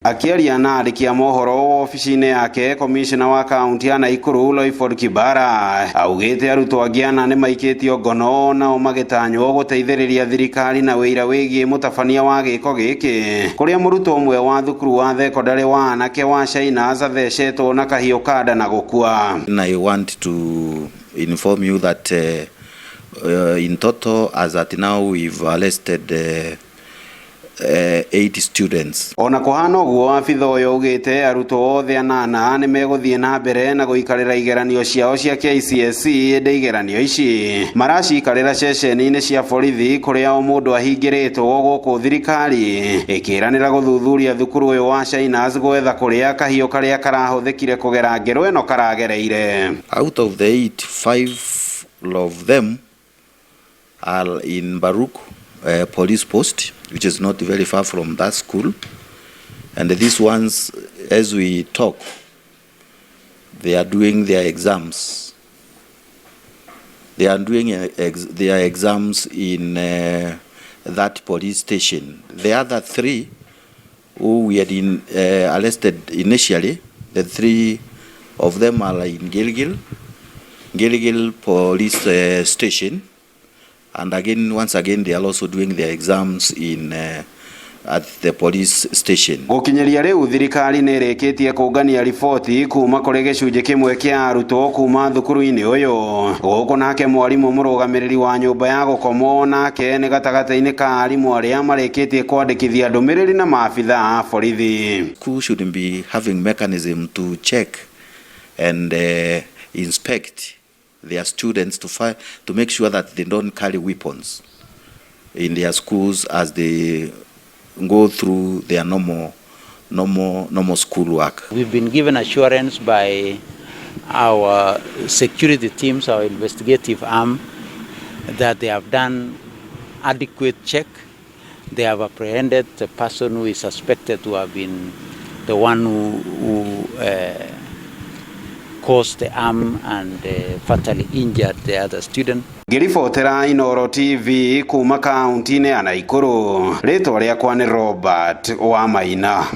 Akĩaria na andĩki a mohoro wobici-inĩ yake, komishona wa kaunti ya Naikuru Loiford Kibara augĩte arutwo angĩ ana nĩ maikĩtio ngono nao magĩtanywo gũteithĩrĩria thirikari na wĩira wĩgiĩ mũtabania wa gĩko gĩkĩ, kũrĩa mũrutwo ũmwe wa thukuru wa thekondarĩ wa anake wa Shinas athecetwo na kahiũ ka nda na gũkua. I want to inform you that in total, as at now, we've arrested 8 students. Ona kũhana ũguo, abitha ũyũ augĩte arutwo othe anana nĩ megũthiĩ na mbere na gũikarĩra igeranio ciao cia KCSE, ĩndĩ igeranio ici maracikarĩra ceceni-inĩ cia borithi kũrĩa o mũndũ ahingĩrĩtwo, gũkũ thirikari ĩkĩranĩra gũthuthuria thukuru ũyũ wa Shinas gwetha kũrĩa kahiũ karĩa karahũthĩkire kũgera ngero ĩno karagereire. Out of the 8, 5 of them are in Mbaruk police post, which is not very far from that school. And these ones, as we talk, they are doing their exams. They are doing their exams in that police station. The other 3 who we had arrested initially, the 3 of them are in Gilgil police station. And again, once again, they are also doing their exams in at the police station. Gũkinyĩria rĩu, thirikari nĩ ĩrĩkĩtie kũngania riboti kuma kũrĩ gĩcunjĩ kĩmwe kĩa arutwo kuma thukuru-inĩ ũyũ, gũkũ nake mwarimũ mũrũgamĩrĩri wa nyũmba ya gũkomwo nake nĩ gatagatĩ-inĩ ka arimũ arĩa marĩkĩtie kwandĩkithia ndũmĩrĩri na maabitha a borithi. School should be having mechanism to check and inspect their students to make sure that they don't carry weapons in their schools as they go through their normal school work. We've been given assurance by our security teams, our investigative arm, that they have done adequate check. They have apprehended the person who is suspected to have been the one who caused the harm and fatally injured the other student. Ngĩribotera Inooro TV kuma kaunti-inĩ ya Naikuru, rĩtwa rĩakwa nĩ Robert Wamaina.